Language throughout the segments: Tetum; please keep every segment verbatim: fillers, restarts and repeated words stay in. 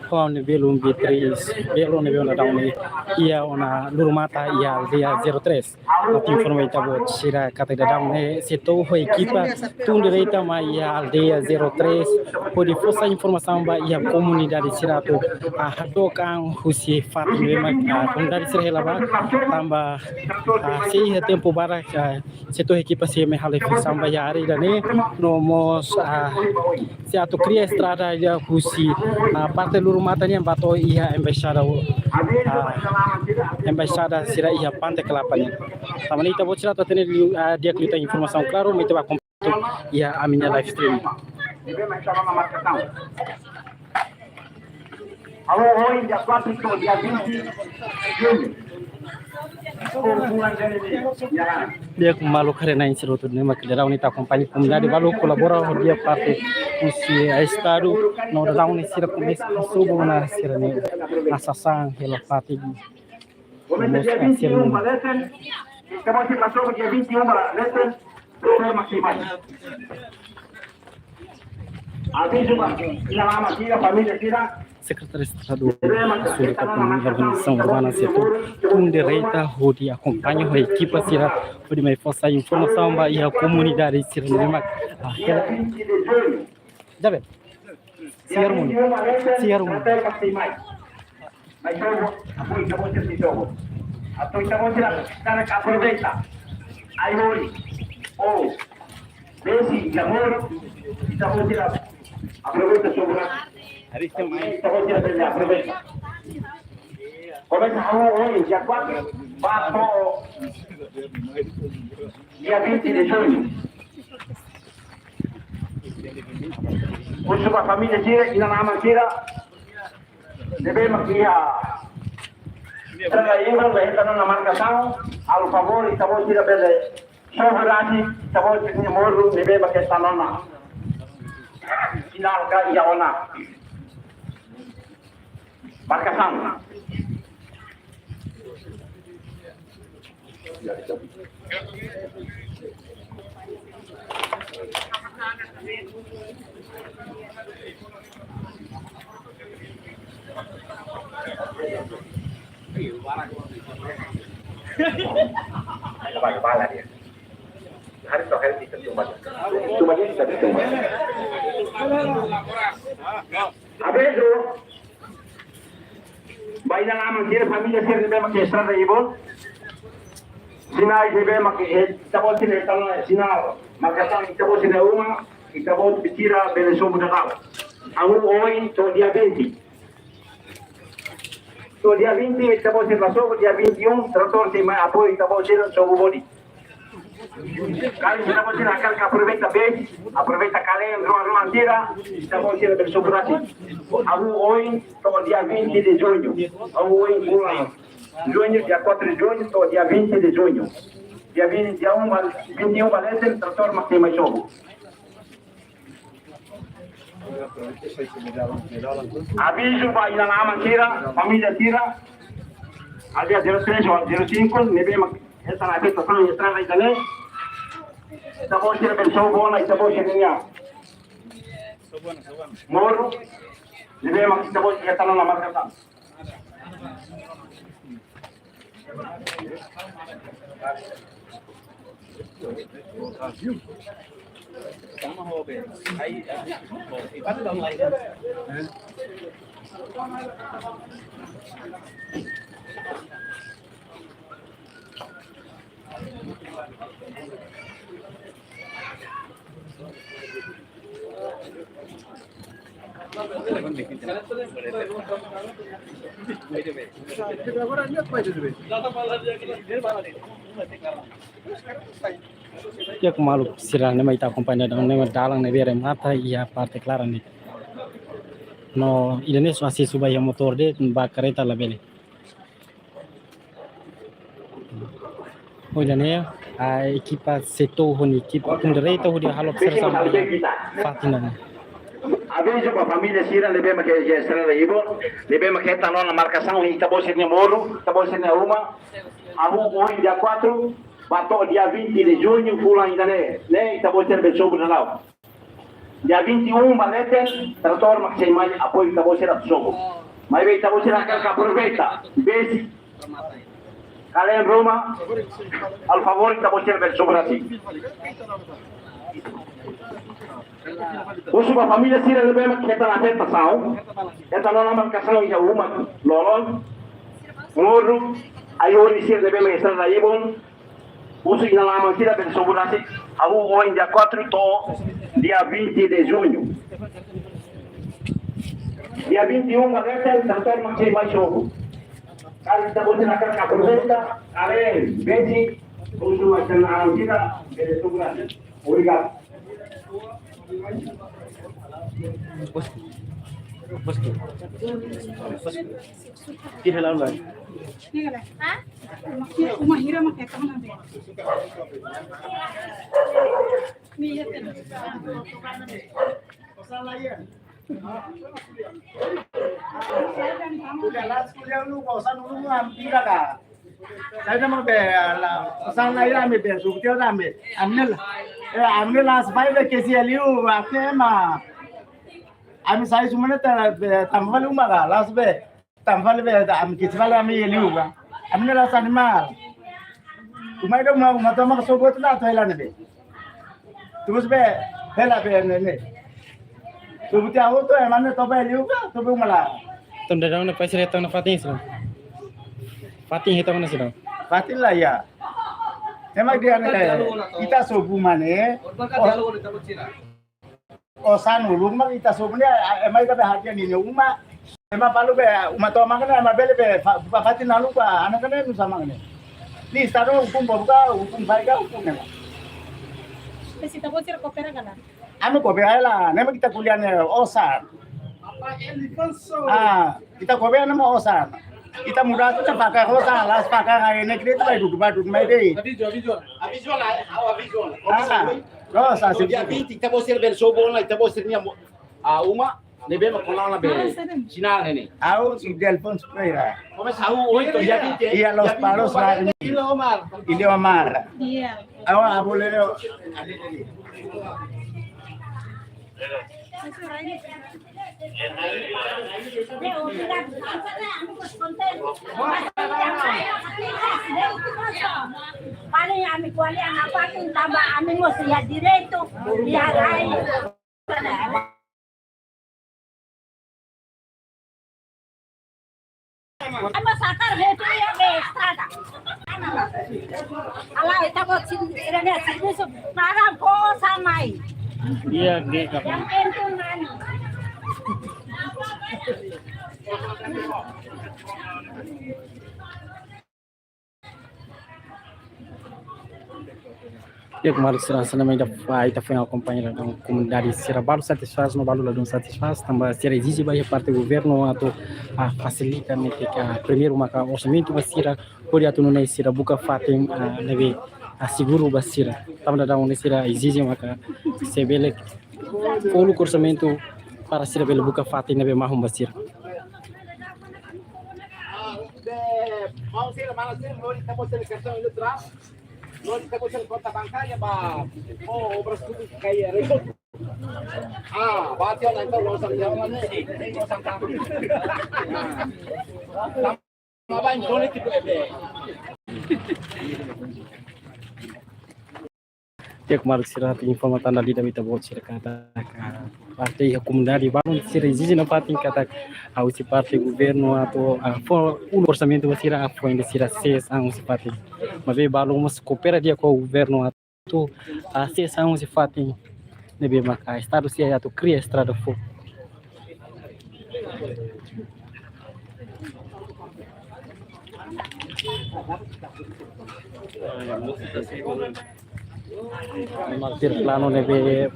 Ho ne'ebé lubuk três, belun ne'ebé ona daudaun ne'e iha ona lurumatan iha aldeia zero três. Atu informa ita-boot sira katak daudaun ne'e sei to'o ho ekipa tun direta mai iha aldeia zero três hodi fó sai informasaun ba iha komunidade sira atu, ah, hadook an husi fatin ne'ebé mak, ah, komunidade sira hela ba tanba, ah, sei iha tempu badak, ah, sei to'o ekipa sira mai halo fisikasaun ba iha área ida-ne'e no mós, ah, sei atu kria estrada ida husi, ah, parte lurumatan nian ba to'o iha embaixada, ah, embaixada sira iha Pante Kelapa nian. Tanba ne'e ita-boot sira atu hatene liu, ah, di'ak liután informasaun klaru, mai ita bá akompaña iha ami-nia live stream. Hahú ohin dia quatro to'o dia vinte de junho. Di'ak, maluk haree-na'in sira hotu, ne'e mak daudaun ne'e ita akompaña komunidade balu kolabora ho di'ak parte husi Estadu, no daudaun ne'e sira komesa hasobu ona sira-nia sasán hela fatin. Komesa dia vinte e um ba leten, estamos passando dia vinte e um ba leten, doutór Maximiliano. Avizu ba inan-aman sira, família sira. Sekretáriu Estadu Assuntu Komunikasaun Urbana Setu, tun direta hodi akompaña ho ekipa sira hodi mai fó sai informasaun ba iha komunidade sira ne'ebé mak, ah, hela. Jabe. Siar mun. Siar mun. Mas eu vou, apoio, acabou de ser jogo. Apoio, acabou de ser, tá na cá, aproveita. Aí, hoje, ou, desse, de amor, acabou de ser, aproveita, seu braço. Acabou de ser, aproveita. Komesa hahú ohin, dia quatro, ba to'o dia vinte de junho. Husu ba família sira, inan-aman sira ne'ebé mak iha estrada Ibon, ba hetan ona markasaun, halo favór, ita-boot sira bele sobu rasik ita-boot sira-nia moru ne'ebé mak hetan ona sinál ka iha ona markasaun. Bala, bala dia. Hari tu hari kita cuma, cuma dia kita cuma. Avizu ba inan-aman sira, família sira ne'ebé mak iha estrada Ibon. Sinál ne'ebé mak, eh, ita-boot sira hetan ona sinál markasaun iha ita-boot sira-nia uma, ita-boot sira bele sobu daudaun. Hahú ohin to'o dia vinte. To'o dia vinte ita-boot sira la sobu, dia vinte e um tratór sei mai apoiu ita-boot sira sobu bodi. Karik ita-boot sira hakarak aproveita bee, aproveita kalen, rua-rua sira, ita-boot sira bele sobu rasik. Hahú ohin to'o dia vinte de junho. Hahú ohin bulan junho, dia quatro de junho to'o dia vinte de junho. Dia vinte, dia um ba, vinte e um ba leten, tratór mak sei mai sobu. Avizu ba inan-aman sira, família sira, aldeia zero três ou zero cinco, ne'ebé mak hetan afetasaun iha estrada ida-ne'e. Ita-boot sira bele sobu ona ita-boot sira-nia moru, ne'ebé mak ita-boot sira hetan ona markasaun. Di'ak, maluk sira, ne'e mak ita akompaña daudaun ne'e mak dalan ne'ebé remata iha parte klaran ne'e. No ida-ne'e só asesu ba iha motór de'it, ba karreta labele. Ohin ne'e, ah, ekipa Setu ho nia ekipa tun direta hodi halo observasaun ba iha fatin ne'e. Avizu ba família sira ne'ebé mak iha estrada Ibon, ne'ebé mak hetan ona markasaun iha ita-boot sira-nia moru, ita-boot sira-nia uma. Hahú ohin dia quatro, ba to'o dia vinte de junho, fulan ida-ne'e, ne'e ita-boot sira bele sobu daudaun. Dia vinte e um ba leten, tratór mak sei mai apoiu ita-boot sira Belsobu. Maibé ita-boot sira hakarak aproveita, besik, kalen ruma, halo favór ita-boot sira Belsobu rasik. Husu ba família sira ne'ebé mak hetan afetasaun, hetan ona markasaun iha uma lolon, moruk, ai-horis sira ne'ebé mak estrada ibun, husu inan-aman sira Belsobu rasik, hahú ohin dia quatro to'o dia vinte de junho. Dia vinte e um ba leten, tratór mak sei mai sobu. Karik ita-boot sira hakarak aproveita, kalen, besik, husu ba inan-aman sira Belsobu rasik. Obrigadu. Tira lá, lá. Hah? Uma hira mak hetan ona be. Udah lah, kuliah lu, bosan lu, ngambil lah. Saida mak be, la, osan lae ami be, sukti ona ami. Ami la, eh, ami la, sai be ke si aliu, ake ma. Ami sai sumana ta, be, tanba fali uma ka, la'ós be. Tanba fali be, ami ke si fali ami aliu ka. Ami la animál. Uma ida uma, uma tomak sobu atu la, atu hela ne'e be. Terus be, hela be ne'e, ne'e. Sobu tiha hotu, ema ne'e toba liu ka, toba uma laran. Entaun daudaun ne'e pai sira hetan ona fatin sira. Fatin hetan ona sira. Fatin la iha. Ema dehan ne'e, ita sobu uma ne'e. Osan uluk mak ita sobu ne'e, ema ida be hadi'a ninia uma. Ema balu be, uma tomak ne'e, ema bele be, fa-, fa-, fatin haluha, hanesan ne'e nusá mak ne'e. Ne'e estadu hukum ba buka, hukum ba ida, hukum ne'e. Mas ita-boot sira koopera ka lae? Ami koopera hela, ne'e mak ita ko'alia ne'e osan. Ah, ita koopera ne'e mak osan. Ita muda tu ita fakar osan, la'ós fakar ai ne'e kre tu bai dudu ba dudu mai de'it. Avizu, avizu. Avizu lae, ha'u avizu lae. Ah, osan. Dia vinte, ita-boot sira Belsobu ona, ita-boot sira-nia mo-, ah, uma, ne'ebé mak kona ona be. Sinál ne'e. Ha'u Delfonso Pereira. Komesa ha'u ohin to'o dia vinte. Iha Lospalos, Lospalos, Lospalos. Ile Omar. Ile Omar. Iya. Ha'u abolero. Paling ami ko'alia na fatin tanba ami mós iha direitu, iha rai. Ema sakar hetu iha be estrada. Ala ita-boot sira-nia servisu, maran ko samai. Iya, ge, Kak. Yang penting mani. Iha ko'alia sira hanesan ne'e mak ita fó, ita fó akompaña komunidade sira balu satisfás, no balu ladún satisfás, tanba sira ezije ba iha parte governu atu, ah, fasilita ne'e ke, ah, primeiru maka orsamentu ba sira, hodi atu nune'e sira buka fatin, ah, ne'ebé, ah, seguru ba sira. Tanba daudaun ne'e sira ezije maka se bele fó uluk orsamentu para sira bele buka fatin ne'ebé mahon ba sira. Iha ko'alia sira atu informa tan dala ida ba ita-boot sira katak, ah, parte iha komunidade balu sira ezije nafatin katak, ah, husi parte governu atu, ah, fó uluk orsamentu ba sira, ah, fó ende sira sees an husi fatin. Maibé balu mós koopera di'ak ho governu atu, ah, sees an husi fatin ne'ebé maka estadu sei atu kria estrada fó. Tuir planu ne'ebé,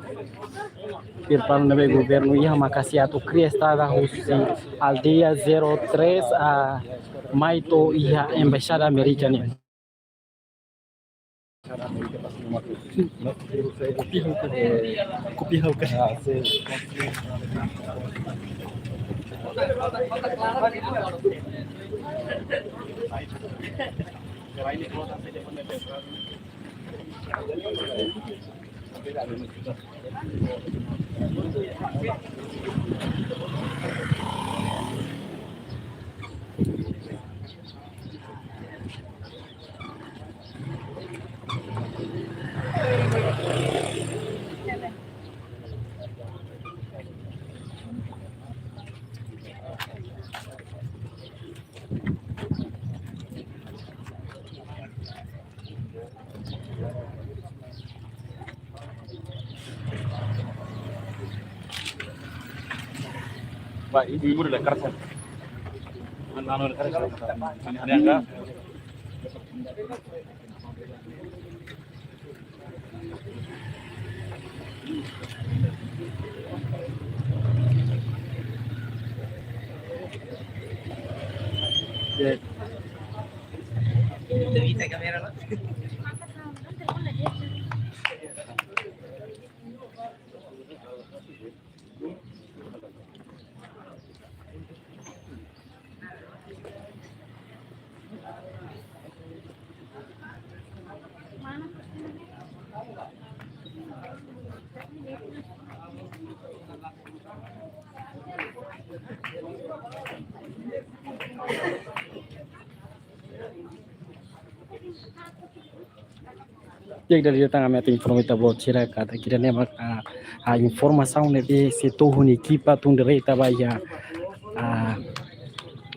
tuir planu ne'ebé governu iha maka sei atu kria estrada husi aldeia zero três, ah, mai to'o iha embaixada Amérika nian. Ba, ibu-ibu da karasan. Anu, anu, karasan. Ini ada yang enggak? Di'ak, dari datang ami atu informa ita-boot sira katak ida-ne'e mak, ah, ah, informasaun ne'ebé sei to'o ho ekipa tun direta ba iha, ah,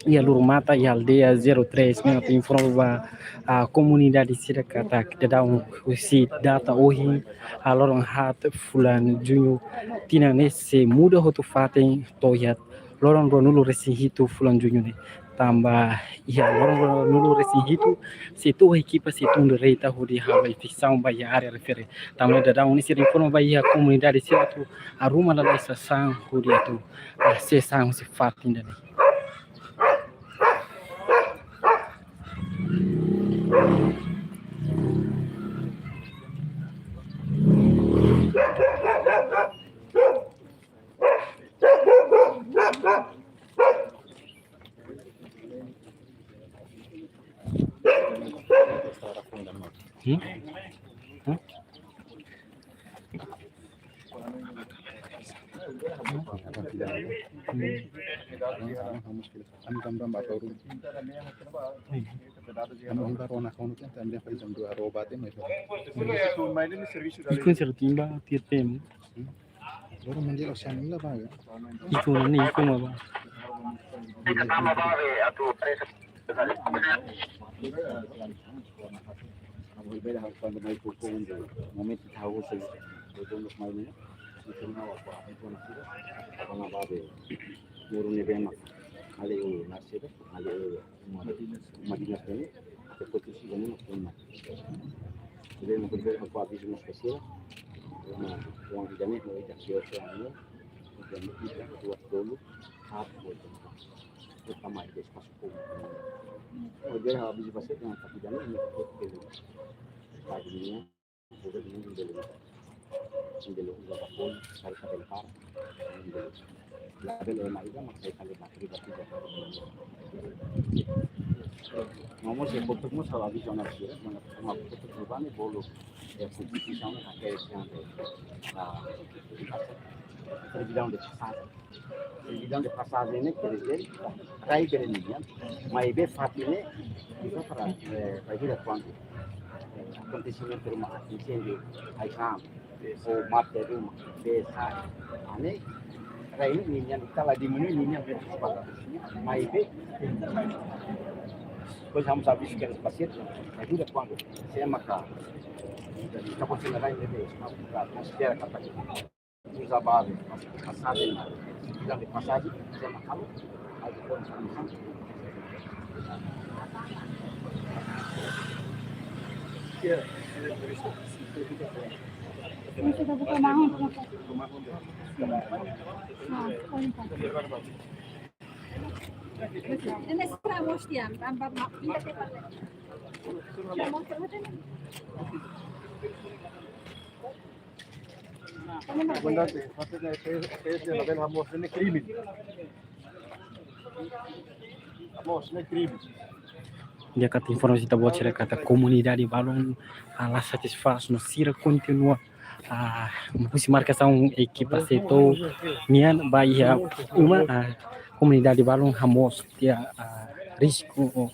iha Lurumata, iha aldeia zero três, ami atu informa ba, ah, komunidade sira katak daudaun husi data ohin, ah, loron haat fulan Juñu tinan ne'e sei muda hotu fatin to'o iha loron ruanulu-resin-hitu fulan Juñu ne'e. Tanba iha loron ruanulu-resin-hitu, sei to'o ekipa sei tun direta hodi halo inspeksaun ba iha área refere. Tanba daudaun ne'e sira informa ba iha komunidade sira atu arruma lalais sasán hodi atu, ah, sei sasán husi fatin ida-ne'e. Hmm? Hmm? Ikun sira timba, tiap tem. Loron mundial osan ila baga. Ikun ne'e ikun ba. Momentu tahu saya betul mai ne'e. Ikun mau apa? Ikun apa? Apa nggak babe? Guru ne'ebé mak. Hali u nasib, hali u Madinas ne'e, depois tu siga ne'e, uma. Jadi, no primeiro, com aviso no especial, uma, com a vida ne'e, no ita siga ne'e, ita ne'e, ita dua tolu, haat, oito. Ita mai, depois pasu públiku. Jadi, aviso ba sira, na kapida ne'e, ne'e, ne'e, ne'e. Vamos a, por ejemplo, a visión al cielo, bueno, como por ejemplo, vamos, bolo, eh, competición, aquel que anda, ah, servidão de pasagem. Servidão de pasagem ne'e, quer dizer, rai bele nian, maibé fatin ne'e, ita para, eh, para vida quando, eh, acontecimento de uma incêndio, ai kam, ou mate de uma, de sai, ane, rai ne'e nian, ita la diminui nian, bele para, maibé, depois vamos a ver se quer fazer, para vida quando, se é macabro, ita pode ser rai ne'e, para considera capaz. Uza babe, pasagem, vida de pasagem, se macabro, aí depois começamos. Não sei se eu vou tomar um, como é que é? Ah, olha então. Ele é para mostrar, vamos tirar, vamos, vamos, vamos, vamos. Komandante, parte de P S, P S de Label Hamos, ne'e krime. Hamos, ne'e krime. Di'ak, ita informa ita-boot sira katak komunidade balun, ah, la satisfás no sira kontinua, Ah, husi markasaun ekipa Setou nian ba iha uma, ah, komunidade balun hamoos tiha, ah, risku.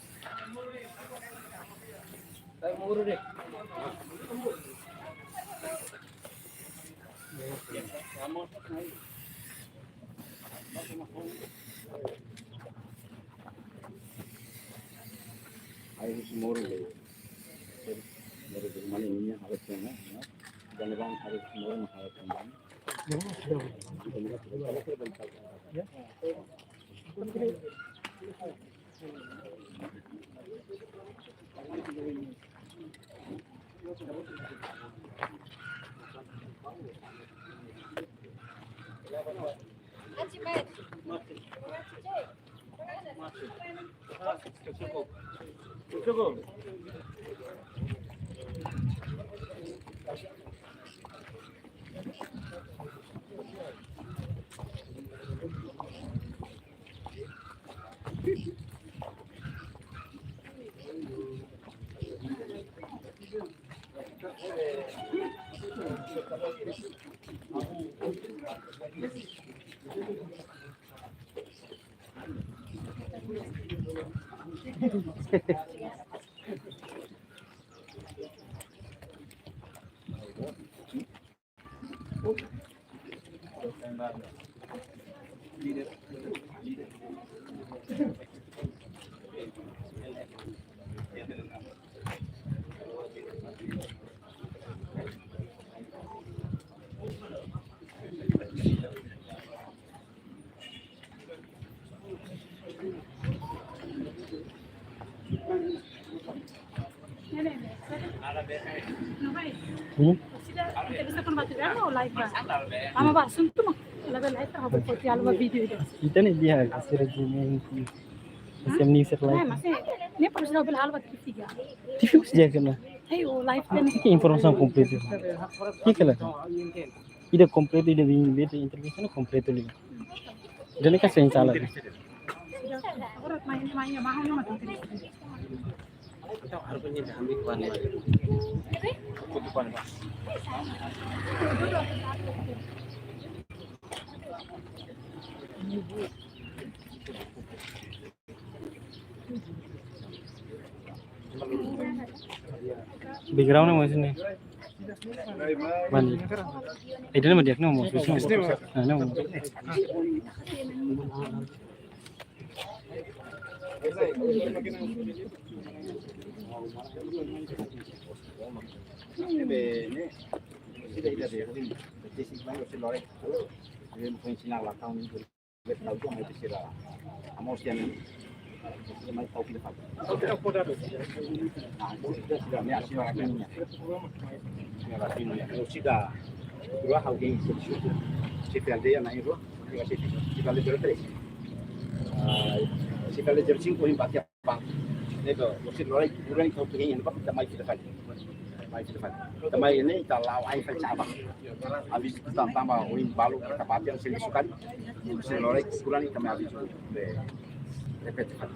Hmm? Ita ne'e di'ak, sira jene, sira minister lai. Nah, maksudnya, ne'e para sira halo ba T V tiga. T V tiga kena. Ayo, live kan. Ke informasaun kompletu. Ke kala? Ida kompletu, ida bing bete intervensi kompletu li. Jadi kan sensala. Agora main, main, main, main. Background ne'e mak sini. Bani. Eh, ida-ne'e mak di'ak, ne'e mak. Sini, Mak. Nah, ne'e mak. Bang, ne'ebé, você não é, durante o tempo, não pode dar mais de fali. Mai fali. Tanba ne'e ita la'o ai fali caba. Habis itu tanba ohin balu ita bati yang sini sekali. Sini lori kurang ita mai habis. Be, repete fali.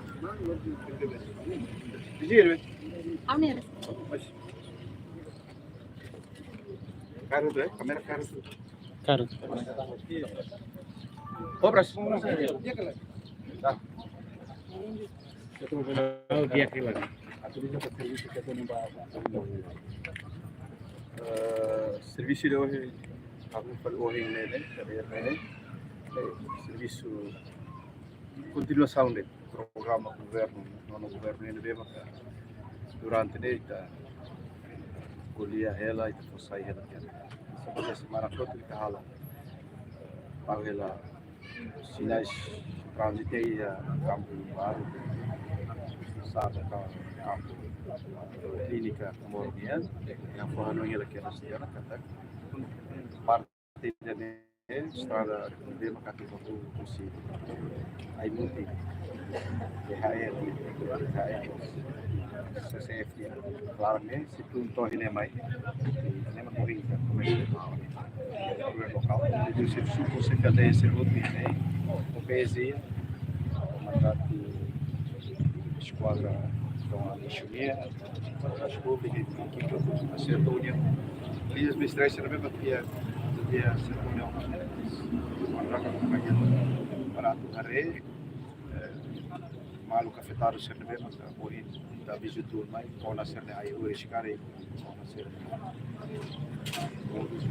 Jujur, be. Karu tu, eh, kamera karu tu. Karu. Obras. Atu bisa servisu ke tempat. Eh, servisu ida ohin, ha'u fali ohin ne'e, ne'e, ne'e, ne'e, eh, servisu kontinuasaun de programa governu, nonu governu ne'ebé maka durante ne'e ita ko'alia hela, ita fó sai hela tiha. Semana, semana toda ita hala'o, eh, halo hela sinais tránzitu iha kampu balu, sa'e ka kampu klínika Comoro nian, yang fó hanoin hela kedas tiha ona katak parte ida-ne'e estrada ne'ebé maka atu ba husi Aimuti, T H R, T H R, C C F, klaran ne'e, se tun to'o iha ne'e mai, ne'e mak ohin ita komesa ba governu lokál. Entaun servisu, servisu ne'e, servisu ne'e, komprende, mandatu eskuadra, Lixu nian, obras públikas, ekipa, setór nian. Liñas ministeriais sira ne'ebé mak iha, iha setór nian. Kontrata kompañia para atu haree, eh, maluk afetadu sira ne'ebé mak ohin ita avizu tun mai, kona sira-nia ai-horis karik, kona sira-nia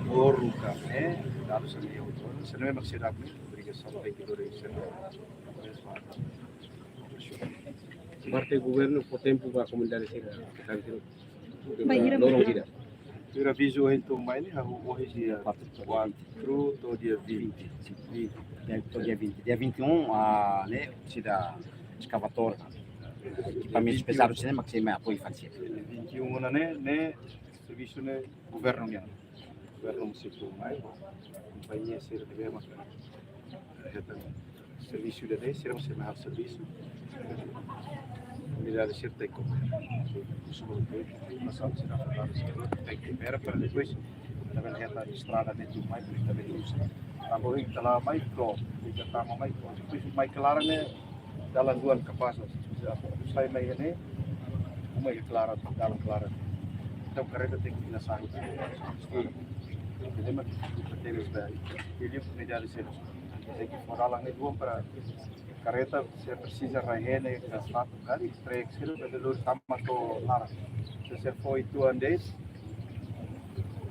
moru ka, eh, dadus sira-nia autór, sira ne'ebé mak sira-nia obrigasaun tenke dore sira. Parte governu fó tempu ba komunidade sira, tantu Bainhira loron sira. Primeira avizu ohin tun mai ne'e, hahú ohin dia quatro to'o dia vinte. Vinte. Dia, to'o dia vinte. Dia vinte e um, ah, ne'e, sira eskavatór, ekipamentus pezadus ne'e mak sei mai apoiu fali sira. Vinte e um ona ne'e, ne'e servisu ne'e governu nian. Governu munisípiu mai, kompañia sira ne'ebé mak hetan servisu ida-ne'e, sira mós sei mai halo servisu. Komunidade sira tenke, nasaun sira afetadu sira tenke koopera para depois ita bele hetan estrada ne'e tun mai, para ita bele uza. Tanba ohin ita la'o mai to'o, ita tama mai to'o, depois mai klaran ne'e, dalan duan kapás, sai mai ne'e, uma iha klaran, dalan klaran. Entaun karreta tenke fila sa'e. Jadi mak, ita teres ba, jadi komunidade sira tenke fó dalan ne'e duan para karreta, se presiza rai-hein ne'e, ka fatuk karik, trek sira, vendedór tama to'o laran. Se sira fó uitoan de'it,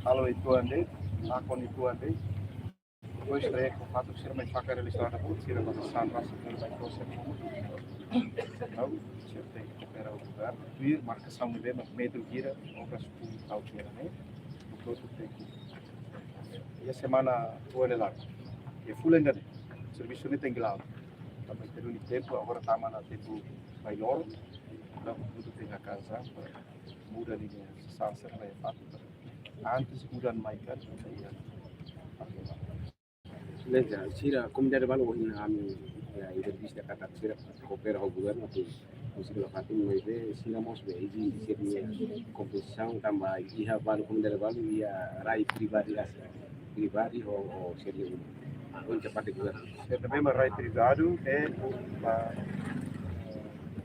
halo uitoan de'it, lakon uitoan de'it. Depois trek ka fatuk sira mai fakar iha estrada boot, sira ba sasán rasik, sira ba to'o sira. Entaun sira tenke koopera ho governu, tuir markasaun ne'ebé mak metru hira, obras públikas tau sira ne'e, hotu-hotu tenke. Iha semana rua ne'e laran, iha fulan ida-ne'e, servisu ne'e tenke la'o. Tanba ita duni tempu, agora tama ona tempu bailoro, entaun hotu tenke hakansa, muda ninia sasán sira ba iha fatuk. Antes mudan mai kan, iha. Beleza, sira komunidade balu ohin ami, ya, entrevista katak sira koopera ho governu atu konsege la fatin, maibé sira mós be ezije sira-nia kompensasaun tanba iha balu komunidade balu iha rai privadu, privadu ho, ho sira-nia uma. Ohin ke parte governu. Sira ne'ebé mak rai privadu, eh, ba, eh,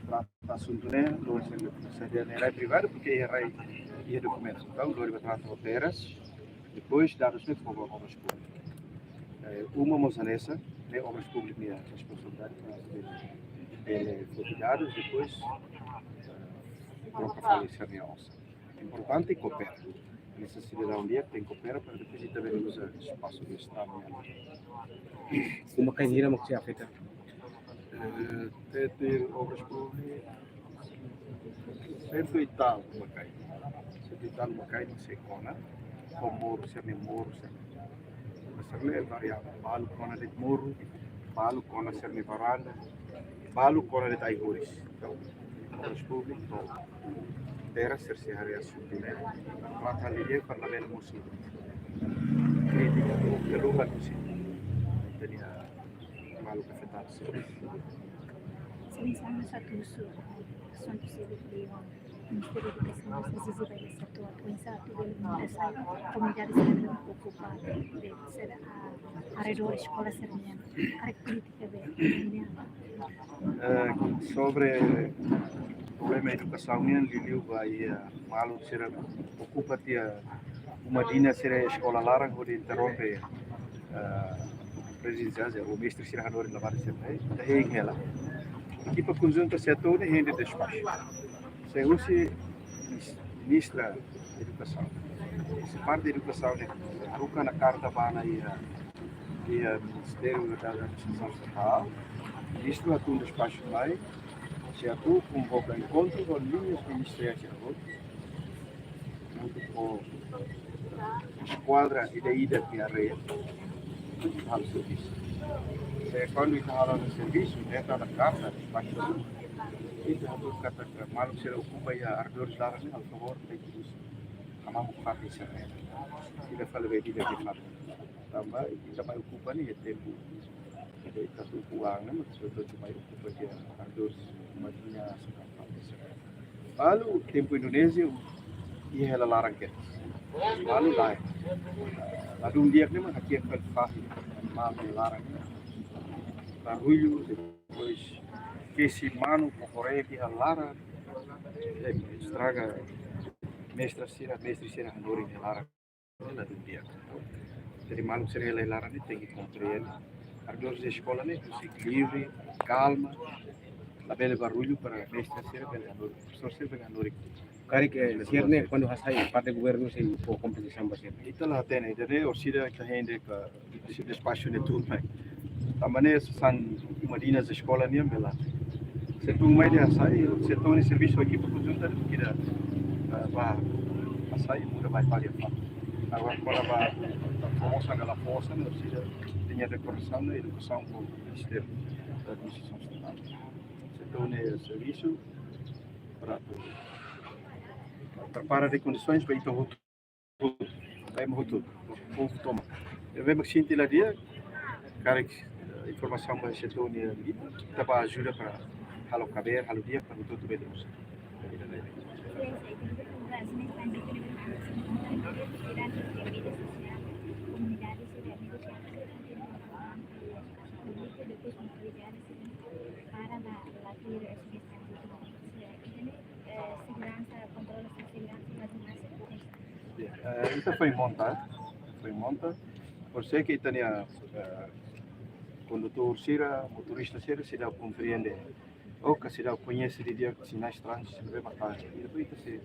trata asuntu ne'e, lori sira, sira-nia rai privadu, porke iha rai, iha dokumentu. Entaun, lori ba trata ho terras, depois dadus ne'e fó ba obras públikas. Eh, uma mós hanesan, ne'e obras públikas nia responsabilidade, ne'e bele foti dadus, depois, eh, troka fali sira-nia osan. Importante koopera. Nesesidade di'ak tenke koopera para depois ita bele uza espasu di Estadu nian. Uma-kain hira mak sei afeta? Eh, te, te obras públikas, cento e tal uma-kain. Cento e tal uma-kain sei kona, ho moru, sira-nia moru, sira-nia. Mas sira-ne'e variável. Balu kona de'it moru, balu kona sira-nia varanda, balu kona de'it ai-horis. Entaun, obras públikas, entaun, terras sira sei haree asuntu ne'e. Trata halo di'ak para labele mosu krítika ou keluhan husi ita-nia maluk afetadu sira. Sira, sira mós atu husu asuntu sira, Ministériu Edukasaun mós ezije ba iha setór, oinsá atu bele muda sai komunidade sira ne'ebé okupa, sira, ah, arredór eskola sira-nian. Karik polítika be, nian. Eh, sobre problema edukasaun nian, liuliu ba iha maluk sira okupa tiha uma dinas sira eskola laran hodi interrompe, eh, prezensa, ou mestre sira hanorin labarik sira, eh, ita hein hela. Ekipa konjunta setór ne'e hein de'it espasu. Sei husi mis-, ministra edukasaun. Husi parte edukasaun ne'e, haruka ona karta ba iha, iha Ministériu da Administrasaun Estatál. Ministru hatun de'it espasu mai, sei atu konvoka enkontru ho liñas ministeriais sira hotu. Hamutuk ho eskuadra ida-idak iha área, halo servisu. Se kuandu ita halo servisu, ita hetan karta, pasti ita hatudu katak maluk sira okupa iha arredores laran ne'e, halo favór, tenke husu hamamuk fatin sira-ne'e. Ita fali be ida ke fatin. Tanba ita mai okupa ne'e iha tempu. Jadi, ita tuku an ne'e, maksudnya cuma okupa iha arredores, maksudnya suka fatin sira. Balu tempu Indonézia, iha hela laran kedas. Balu lae. Ladún di'ak ne'e mak hakiak fali fahi, animál iha laran ne'e. Barullu, depois kesi manu, kokoreia iha laran. Eh, estraga mestre sira, mestre sira hanorin iha laran ne'e la dún di'ak. Jadi maluk sira iha laran ne'e tenke komprende. Arredór de eskola ne'e husik livre, kalma, labele barullu para mestre sira bele hanorin, profesór sira bele hanorin. Karik, eh, sira ne'e kuandu hasai parte governu sei fó kompensasaun ba sira. Ita la hatene, jadi orsida ita hein de'it katak sira espasu ne'e tun mai. Tanba ne'e sasán uma dinas eskola nian bele. Se tun mai de'it hasai, setór ne'e servisu ekipa konjunta de'it kida, eh, bá hasai, muda bá fali fali. Agora, kona-ba forsa ka la forsa, ne'e orsida tenke dekorasaun, edukasaun ho Ministériu da Administrasaun Estatal. Setór ne'e servisu para prepara de'it kondisoens para ita hotu, para ema hotu, povu tomak. Ne'ebé mak sente la di'ak, karik, eh, informasaun ba setór nian, ita bá ajuda para halo kabeer, halo di'ak para hotu-hotu bele uza. Para la, la tira es que están, eh, seguransa, kontrola seguransa, mas não é seguransa. Eh, ita foin monta, foin monta. Por isso que ita-nia, eh, kondutór sira, motorista sira, seidauk komprende, ou ka seidauk koñese didi'ak sinais tránzitu ne'ebé mak tránzitu. I depois ita sei,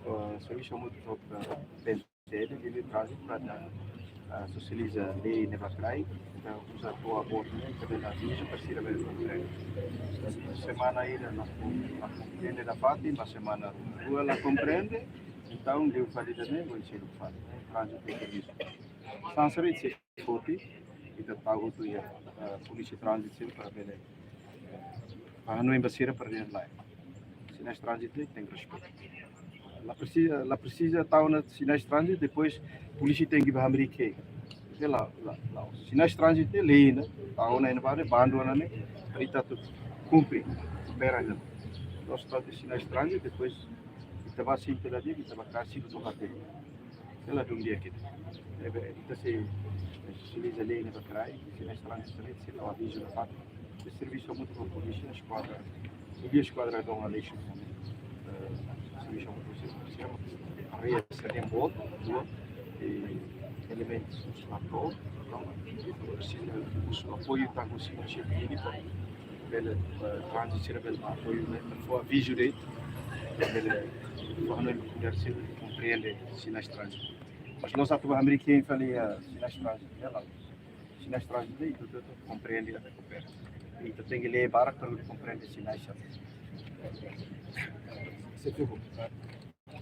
eh, servisu hamutuk ho, eh, P N C L, Liuliu Tránzitu, para, eh, sosializa lei ne'ebé mak rai, ita uza tua abortu ne'e, ita bele avizu para sira bele komprende. Semana ida la, la komprende nafatin, mas semana rua la komprende, entaun liu fali ida-ne'e, bom, seidauk fali. Tránzitu ne'e servisu. Sansari sei foti, ita tau hotu iha, eh, polísia tránzitu sira para bele, eh, para hanoin ba sira para ita la. Sinais tránzitu tenke respeitu. La presiza, la presiza tau ona sinais tránzitu, depois polísia tenke bá hamriik. Ne'e la, la, la. Sinais tránzitu lei ne'e, tau ona iha ne'ebá ne'e, bandu ona ne'e, para ita atu kumpre, opera ne'e. Nós tau sinais tránzitu, depois ita bá sente la di'ak, ita bá kasi, ita bá hati. Ne'e la dún di'ak ita. Ne'ebé, ita sei, sei utiliza lei ne'ebé mak rai, sei na estrada, sei, sei tau avizu nafatin. Sei servisu hamutuk ho polísia, eskuadra, polísia eskuadra Dom Aleixo. Eh, servisu hamutuk ho sira, sira, área sira-ne'e boot, boot, i elementus la to'o, entaun, sira, husu apoiu, tanba sira, sira, bele, eh, tránzitu sira bele apoiu, ne'e, fó avizu de'it, bele, fó hanoin ba komunidade sira komprende sinais tránzitu. Mas nós atu bá hamriik fali, eh, sinais tránzitu, ne'e la. Sinais tránzitu, ita, ita, ita komprende, ita komprende. Ita tenke lee barak para komprende sinais. Sei tuku.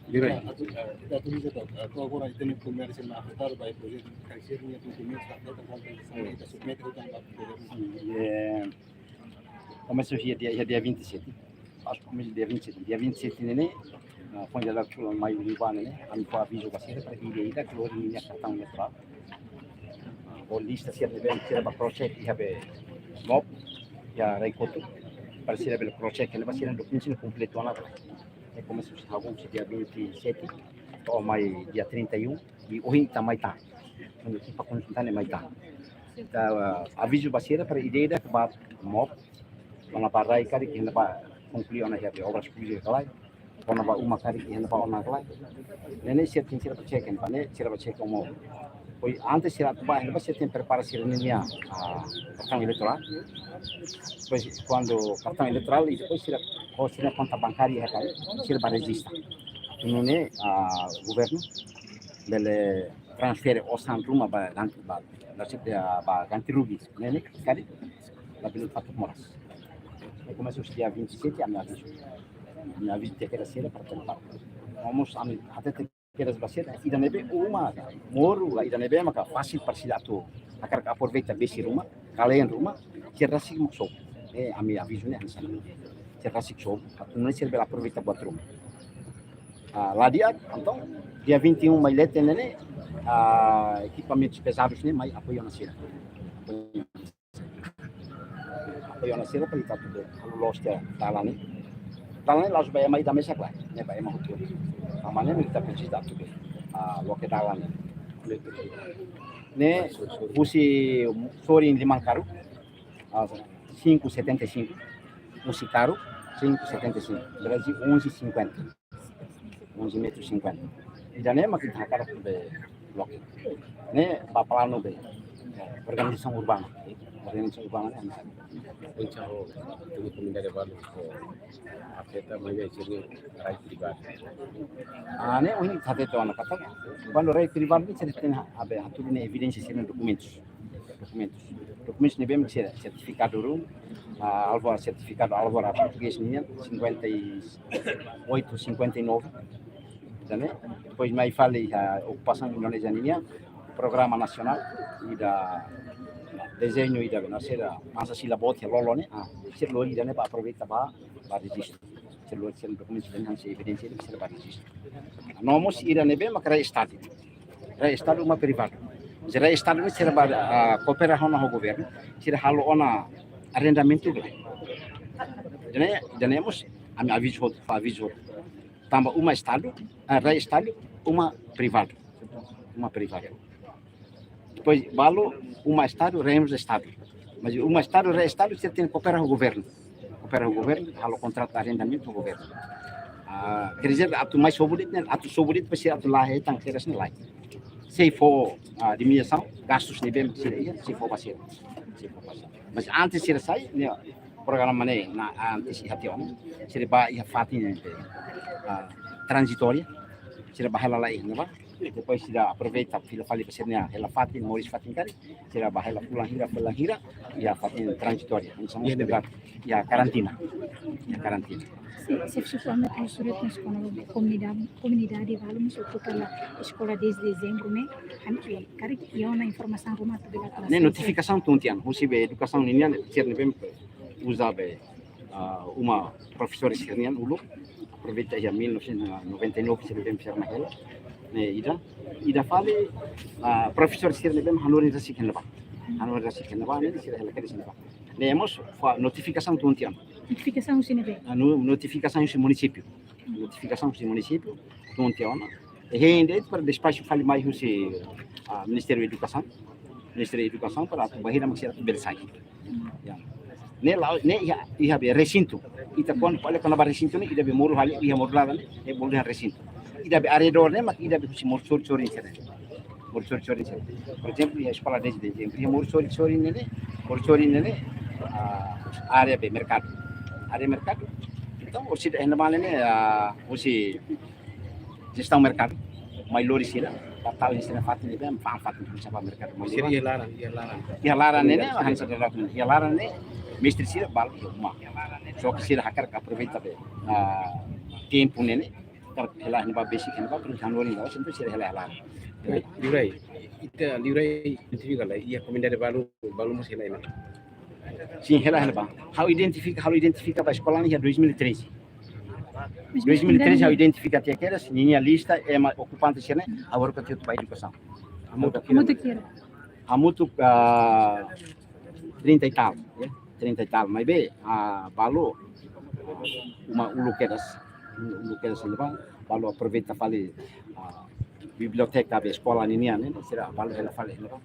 Direito. Ah, atu, ah, ita atu bisa to'ok, ah, to'ok agora ita-nia komérsiu mak afetadu ba projetu, karik sira-nia dokumentus mak afeta, kompensasaun ita submete hotu ba governu. Eh, komesa iha dia, iha dia vinte e sete. Pas komesa dia vinte e sete. Dia vinte e sete ne'e, ah, foin dala rua mai liubá ne'e, ami fó avizu ba sira para ida-idak keluar ninia kartaun elektorál. Ah, ho lista sira ne'ebé sira bá cross check iha be MOP, iha Rai Kotuk. Para sira bele cross check, ne'ebá sira dokumentu sira kompletu ona. Ne'e komesa husi hahú husi dia vinte e sete, to'o mai dia trinta e um, i ohin ita mai tan. Kuandu ekipa konjunta ne'e mai tan. Ita, ah, avizu ba sira para ida-idak bá MOP, kona-ba rai karik iha ne'ebá konklui ona iha be obras públikas ka lae, kona-ba uma karik iha ne'ebá ona ka lae. Ne'e ne'e sira tenke sira bá check, ne'ebá ne'e sira bá check ho MOP. Pois antes sira atu bá, ne'ebá sira tenke prepara sira-ninia, ah, kartaun elektorál. Pois kuandu kartaun elektorál, i depois sira, ho sira konta bankária iha karik, sira bá rejista. Atu nune'e, ah, governu bele transfere osan ruma ba ganti, ba, ba, ba ganti rugi. Ne'e ne'e, karik, labele fatuk moras. Ne'e komesa husi dia vinte e sete, ami avizu. Ami avizu tiha kedas sira para tempat. Vamos, ami hatete kedas ba sira, ida ne'ebé uma, moru, la ida ne'ebé maka fasil para sira atu hakarak aproveita besi ruma, kalen ruma, sira rasik mak sobu. Eh, ami avizu ne'e hanesan ne'e. Sira rasik sobu, atu nune'e sira bele aproveita buat ruma. Ah, la di'ak, entaun, dia vinte e um mai leten ne'e, ah, ekipamentus pezadus ne'e mai apoiu ona sira. Apoiu ona sira para ita atu be halo loos tiha dalan ne'e. Dalan ne'e la'ós ba ema ida mesak lae, ne'e ba ema hotu. Tanba ne'e ita presiza atu be, ah, loke dalan ne'e. Ne'e husi sorin Limankaru, ah, cinco setenta e cinco, husi Karu, cinco setenta e cinco, Brasil onze cinquenta, onze metros cinquenta. Ida-ne'e mak ita hakarak be loke. Ne'e ba planu be, eh, organizasaun urbana. Organizasaun urbana ne'e hanesan. Pensa ho, tumi komunidade balu ho afeta, maibé sira-nia rai privadu. Ah, ne'e ohin ita hatete ona katak, kuandu rai privadu ne'e sira tenke, ah, be, hatudu ne'e evidénsia sira-nia dokumentus. Dokumentus. Dokumentus ne'ebé mak sira sertifikadu ruma, ah, Alvor, sertifikadu Alvor portugés nian, cinquenta e oito, cinquenta e nove. Ida-ne'e, depois mai fali, ah, okupasaun Indonézia nian, programa nasionál, ida dezeñu ida be, no sira, masa sila boot iha lolo ne'e, ah, sira lori ida-ne'e ba aproveita ba, ba rejistu. Sira lori sira dokumentus ida-ne'e hanesan evidénsia ida sira ba rejistu. No mós ida ne'ebé mak rai Estadu. Rai Estadu, uma privadu. Se rai Estadu ne'e sira ba, ah, koopera ona ho governu, sira halo ona arrendamentu la. Ida-ne'e, ida-ne'e mós ami avizu hotu, fó avizu hotu. Tanba uma Estadu, ah, rai Estadu, uma privadu. Uma privadu. Depois, balu, uma Estadu, rai mós Estadu. Mas uma Estadu, rai Estadu, sira tenke koopera ho governu. Koopera ho governu, halo kontratu arrendamentu ho governu. Ah, quer dizer, atu mai sobu de'it, ne'e, atu sobu de'it, depois sira atu la hetan kedas ne'e lai. Sei fó, ah, indemnizasaun, gastus ne'ebé sira iha, sei fó ba sira. Sei fó ba sira. Mas antes sira sai, ne'e, programa ne'e, na, antes iha tiha ona, sira ba iha fatin ne'ebé, ah, tranzitória, sira ba hela lai, ne'ebá. Depois sira aproveita, fila fali ba sira-nia hela fatin, moris fatin karik, sira ba hela fulan hira, fulan hira, iha fatin tranzitória. Hanesan mós, iha ne'ebé? Iha karantina. Iha karantina. Xefe, xefe, suporta mós diretu mós kona-ba komunidade, komunidade balu mós okupa hela eskola dez de dezembro ne'e, ami, eh, karik iha ona informasaun ruma atu bele atu. Ne'e notifikasaun tun tiha ona, husi be edukasaun ninian, sira ne'ebé uza be, ah, uma profesór sira-nian uluk, aproveita iha mil novecentos e noventa e nove sira ne'ebé sira mai hela. Ne'e ida, ida fali, ah, profesór sira ne'ebé hanorin rasik iha ne'ebá. Hanorin rasik iha ne'ebá, ne'e sira hela kedas iha ne'ebá. Ne'e mós fó notifikasaun tun tiha ona. Notifikasaun husi ne'ebé? Ah, no-, notifikasaun husi munisípiu. Notifikasaun husi munisípiu tun tiha ona. I hein de'it para despaxu fali mai husi, ah, Ministériu Edukasaun. Ministériu Edukasaun para atu bainhira mak sira atu bele sai. Ya. Ne'e la'o, ne'e iha, iha be resintu. Ita kuandu fali kona-ba resintu ne'e, ida be moru hali, iha moru laran ne'e, ne'e bolu dehan resintu. Ida be arredór ne'e, mak ida be husi moru sorin-sorin sira. Moru sorin-sorin sira. Por ezemplu, iha eskola dez de dezembro, iha moru sorin-sorin ne'e, moru sorin ne'e, ah, área be merkadu. Área merkadu. Entaun, orsida iha ne'ebá ne'e, ah, husi jestaun merkadu. Mai lori sira, batal sira fatin ne'ebé, fa'an fatin sira ba merkadu. Mai sira lori. Iha laran, iha laran. Iha laran ne'e, ne'e, hanesan dala ruma. Iha laran ne'e, mestre sira balu iha uma. Só ke sira hakarak aproveita be, ah, tempu ne'e, ne'e, hakarak hela iha ne'ebá besik iha ne'ebá, terus hanorin la'o, entaun sira hela iha laran. Liurai, ita liurai identifika lai, iha komunidade balu, balu mós hela iha ne'ebá. Sin, hela iha ne'ebá. Ha'u identifika, ha'u identifika ba eskola ne'e iha dois mil e treze. Dois mil e treze ha'u identifika tiha kedas, ninia lista ema okupante sira-ne'e, ha'u haruka tiha ba edukasaun. Hamutuk hira? Hamutuk, ah, trinta e tal, ya, trinta e tal. Maibé, ah, balu, uma uluk kedas, uluk kedas iha ne'ebá, balu aproveita fali, ah, biblioteka be eskola ninian ne'e, sira balu hela fali iha ne'ebá.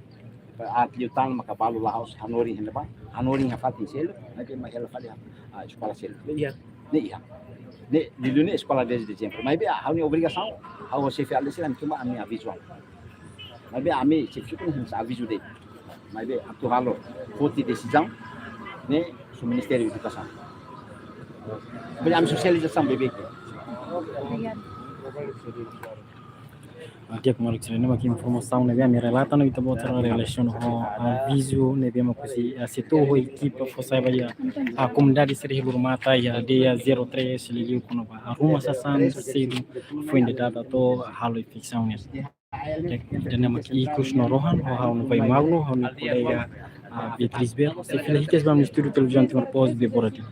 Aat liután maka balu la'ós hanorin iha ne'ebá, hanorin iha fatin seluk, maibé mai hela fali iha, ah, eskola seluk. Ne'e iha. Ne'e iha. Ne'e, liuliu ne'e eskola dez de dezembro. Maibé, ah, ha'u-nia obrigasaun, ha'u ho xefe aldeia sira, ami tuma ami avizu. Maibé, ami xefe suku ne'e avizu de'it. Maibé, atu halo, foti desizaun, ne'e husi Ministériu Edukasaun. Maibé, ami sosializasaun beibeik. Obrigada. Di'ak, maluk sira, ne'e mak informasaun ne'ebé ami relata no ita-boot relasiona ho avizu ne'ebé mak husi, ah, setór ho ekipa fó sai ba iha, ah, komunidade sira iha Lurumata, iha aldeia zero três, liuliu kona-ba, ah, ruma sasán, sedu, foin dedada to'o halo eviksaun nian. Ida-ne'e mak ikus no rohan, ho ha'u-nia pai Magno, ha'u-nia kolega, ah, Beatriz Bero, sei fila hikas ba ami estúdiu Televizaun Timor Post, Débora Dino.